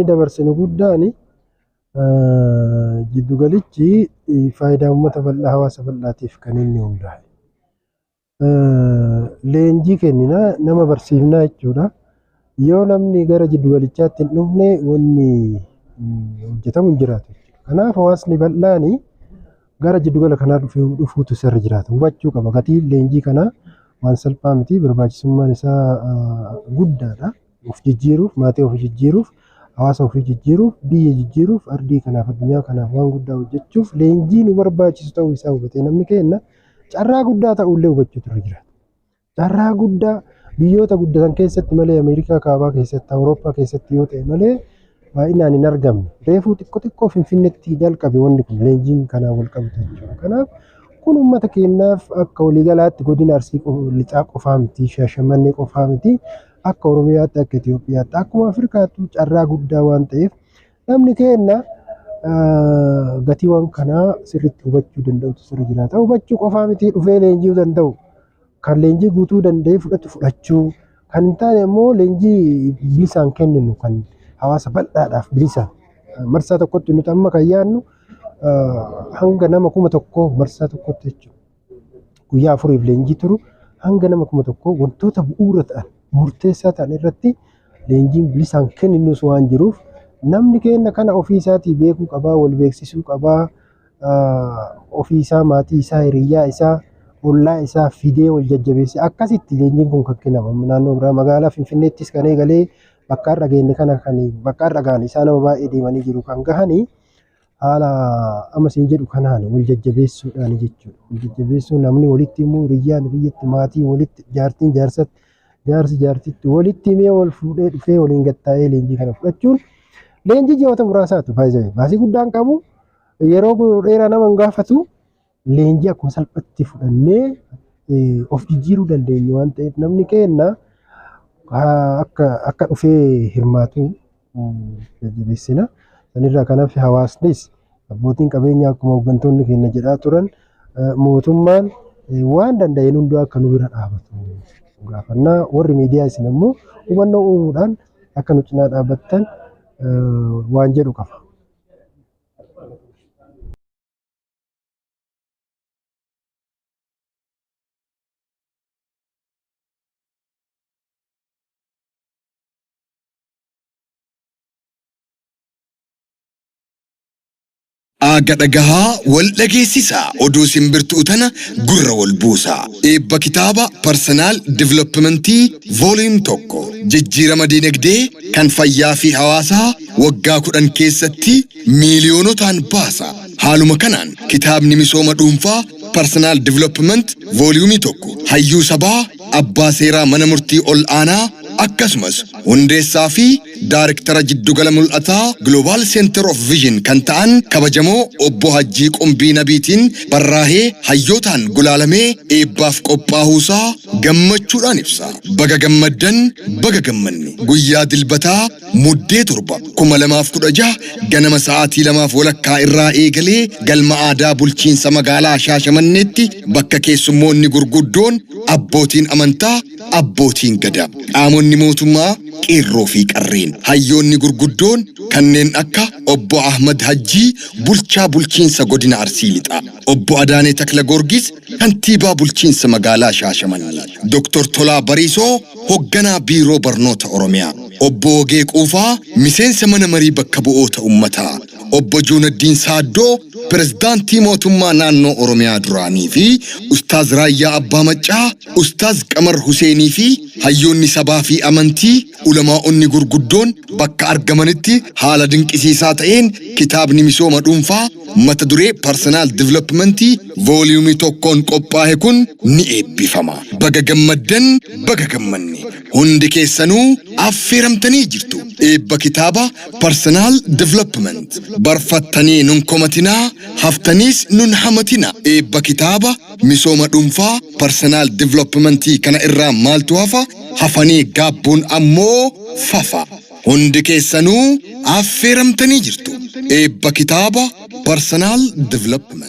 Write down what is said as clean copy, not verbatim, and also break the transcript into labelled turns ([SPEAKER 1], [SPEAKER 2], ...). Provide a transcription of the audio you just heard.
[SPEAKER 1] Dabarsinu guddaan jiddugalichi faayidaa uummata bal'aa, hawaasa bal'aatiif kan inni hundaa'e. Leenjii kennina, nama barsiifnaa jechuudha. Yoo namni gara jiddugalichaatti hin dhufne, wanni hojjetamu hin jiraatu jechuudha. Kanaaf hawaasni bal'aan gara jiddugala kanaa dhufuutu isarra jiraata. Hubachuu qaba. Gatiin leenjii kanaa waan salphaa miti. Barbaachisummaan isaa guddaadha. Of jijjiiruuf, maatii ofii jijjiiruuf, hawaasa ofii jijjiiruuf, biyya jijjiiruuf, ardii kanaaf, addunyaa kanaaf waan guddaa hojjechuuf leenjii nu barbaachisu ta'uu isaa hubatee, namni keenya carraa guddaa ta'ullee hubachuutu irra jiraata. Carraa guddaa biyyoota guddatan keessatti malee, Ameerikaa kaabaa keessatti, Awurooppaa keessatti yoo ta'e malee baay'inaan hin argamne. Reefuu xiqqoo xiqqoo Finfinneetti jalqabe wanni kun, leenjiin kanaan wal qabatu jechuudha. Kanaaf kun uummata keenyaaf akka waliigalaatti godina Arsii Lixaa qofaa miti, Shaashamannee qofaa miti, akka Oromiyaatti, akka Itoophiyaatti, akkuma Afrikaatti carraa guddaa waan ta'eef, namni keenya gatii waan kanaa sirriitti hubachuu danda'utu sirra jiraata. Hubachuu qofaa miti, dhufee leenji'uu danda'u. Kan leenjii guutuu danda'ee fudhatu fudhachuu, kan hin taane immoo leenjii bilisaan kenninu kan hawaasa bal'aadhaaf bilisaan marsaa tokkotti nuti amma kan yaadnu hanga nama 1000 marsaa tokkotti jechuudha. Guyyaa 4f leenjii turu, hanga nama 1000 wantoota bu'uura ta'an, murteessaa ta'an irratti leenjiin bilisaan kenninus waan jiruuf, namni keenya kana ofii isaatii beekuu qabaa, wal beeksisuu qabaa, ofii isaa, maatii isaa, hiriyyaa isaa, ollaa isaa fidee wal jajjabeessee akkasitti leenjiin kun kan kennamu. Naannoo biraa, magaalaa Finfinneettis kan eegalee bakka har'a geenne kana, kan bakka har'a gahan isaa nama baay'ee deemanii jiru kan gahanii haala amma siin jedhu kanaan wal jajjabeessuudhaan jechuudha. Wal jajjabeessuu, namni walitti himuu, hiriyyaan hiriyyatti, maatii walitti, jaartiin jaarsatti, jaarsi jaartitti walitti himee, wal fuudhee dhufee waliin gattaa'ee leenjii kana fudhachuun, leenjii ji'oota muraasaatu baay'ee baasii guddaan qabu, yeroo dheeraa nama hin gaafatu, leenjii akkuma salphatti fudhannee of jijjiiruu dandeenyu waan ta'eef, namni keenya akka dhufee hirmaatu jajjabeessina. Sanirraa kanaaf hawaasnis, abbootiin qabeenyaa, akkuma hooggantoonni keenya jedhaa turan, mootummaan waan danda'een hundaa akka nu bira dhaabatu gaafannaa. Warri miidiyaa isin ammoo hubannoo uumuudhaan akka nu cinaa dhaabbattan waan jedhu qaba.
[SPEAKER 2] Aaga dhagahaa wal dhageessisaa, oduu simbirtuu tana gurra wal buusaa. Eebba kitaaba Personal Developmentii Volume 1, jijjiirama dinagdee kan fayyaa fi hawaasaa waggaa 10 keessatti miiliyoonotaan baasa. Haaluma kanaan kitaabni misooma dhuunfaa Personal Development Volume 1 hayyuu sabaa, abbaa seeraa mana murtii ol aanaa, akkasumas hundeessaa fi daarektara jiddugala mul'ataa Global Center of Vision kan ta'an kabajamoo obbo Hajjii Qumbii Nabiitiin barraahee hayyootaan gulaalamee eebbaaf qophaahuusaa gammachuudhaan ibsa. Baga gammaddan, baga gammanne. Guyyaa Dilbataa Muddee 7, 2016 ganama sa'aatii 2:30 irraa eegalee galma aadaa bulchiinsa magaalaa Shaashamanneetti bakka keessummoonni gurguddoon, abbootiin amantaa, abbootiin gadaa, qaamonni mootummaa, qeerroo fi qarreen, hayyoonni gurguddoon kanneen akka Obbo Ahmad Hajjii bulchaa bulchiinsa godina Arsii Lixaa, Obbo Adaanee Takla Goorgis kantiibaa bulchiinsa magaalaa Shaashamannee, Dr. Tolaa Bariisoo hogganaa biiroo barnoota Oromiyaa, Obbo Wogee Quufaa miseensa mana marii bakka bu'oota ummataa, Obbo Juunaddiin Saaddoo pirezidaantii mootummaa naannoo Oromiyaa duraanii fi Ustaaz Raayyaa Abbaa Maccaa, Ustaaz Qamar Huseenii fi hayyoonni sabaa fi amantii, ulamaa'onni gurguddoon bakka argamanitti haala dinqisiisaa ta'een kitaabni misooma dhuunfaa mata duree Personal Development Volume 1n qophaahe kun ni eebbifama. Baga gammaddan, baga gammanne. Hundi keessanuu affeeramtanii jirtu. Eebba kitaaba Personal Development. Barfattanii nun komatinaa, haftaniis nun hamatinaa. Eebba kitaaba misooma dhuunfaa Personal Development kana irraa maaltu hafa? Hafanii gaabbuun ammoo fafa. Hundi keessanuu affeeramtanii jirtu. Eebba kitaaba Personal Development.